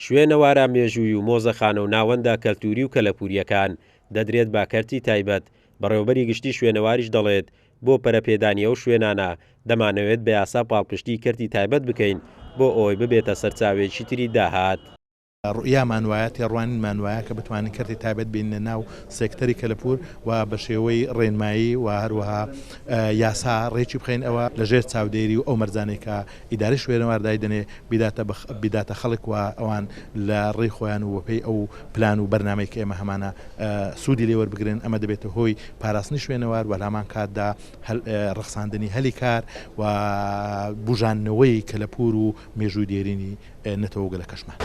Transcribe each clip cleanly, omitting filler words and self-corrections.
شوێنەوارە مێژووی و مۆزەخانە و ناوەندە کەلتووری و کەلەپوورییەکان دەدرێت بە کەرتی تایبەت، بەڕێوەبەری گشتی شوێنەواریش دەڵێت، بۆ پەرەپێدانی ئەو شوێنانە، دەمانەوێت بە یاسا پاڵپشتیی کەرتی تایبەت بکەین بۆ ئەوەی ببێتە سەرچاوەیەکی تری داهات. ڕوئیامان وایە، تێڕوانینمان وایە کە بتوانین کەرتی تایبەت بێنینە ناو سێکتەری کەلەپوور و بە شێوەی ڕێنمایی و هەروەها یاسا ڕێکی بخەین ئەوە لە ژێر چاودێری و ئەو مەرجانەی کە ئیدارەی شوێنەوار دایدەنێ بیداتە بیداتە خەڵک و ئەوان لە ڕێی خۆیان و بەپێی ئەو پلان و بەرنامەی کە ئێمە هەمانە سوودی لێ وەربگرن ئەمە دەبێتە هۆی پاراستنی شوێنەوار و لە هەمان کاتدا ڕەخساندنی هەلی کار و بوژاندنەوەی کەلەپوور و مێژووی دێرینی نەتەوە و گەلەکەشمان.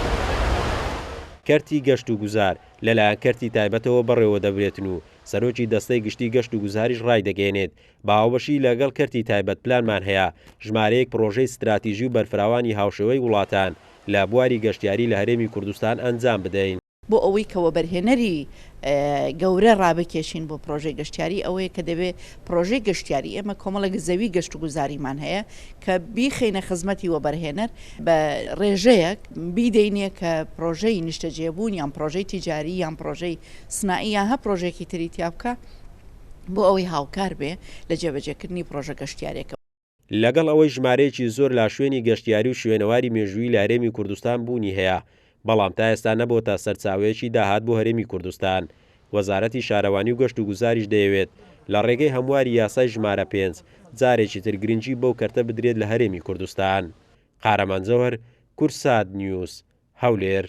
کەرتی گەشتوگوزار لەلایەن کەرتی تایبەتەوە بەڕێوەدەبرێتن و سەرۆکی دەستەی گشتی گەشتوگوزاریش ڕایدەگەیەنێت، بە هاوبەشی لەگەڵ کەرتی تایبەت پلانمان هەیە ژمارەیەک پڕۆژەی ستراتیژی و بەرفراوانی هاوشێوەی وڵاتان لە بواری گەشتیاری لە هەرێمی کوردستان ئەنجام بدەین. بۆ ئەوەی کە وەبەرهێنەری گەورە ڕابکێشین بۆ پرۆژەی گەشتیاری ئەوەیە کە دەبێ پرۆژەی گەشتیاری ئێمە کۆمەڵێک زەوی گەشتوگوزاریمان هەیە کە بیخەینە خزمەتی وەبەرهێنەر بە ڕێژەیەک بیدەینێ کە پرۆژەی نیشتەجێبوون یان پرۆژەی تیجاری یان پرۆژەی سنائی یان هەر پرۆژەیەکی تری تیا بکا بۆ ئەوەی هاوکار بێ لە جێبەجێکردنی پرۆژە گەشتیارێکە. لەگەڵ ئەوەی ژمارەیەکی زۆر لە شوێنی گەشتیاری و شوێنەواری مێژوویی لە هەرێمی کوردستان بوونی هەیە، بەڵام تا ئێستا نەبۆتە سەرچاوەیەکی داهات بۆ هەرێمی کوردستان. وەزارەتی شارەوانی و گەشتوگوزاریش دەیەوێت لە ڕێگەی هەمواری یاسای ژمارە پێنج جارێکی تر گرنگی بەو کەرتە بدرێت لە هەرێمی کوردستان. قارەمان جەوهەر، کوردسات نیوز، هەولێر.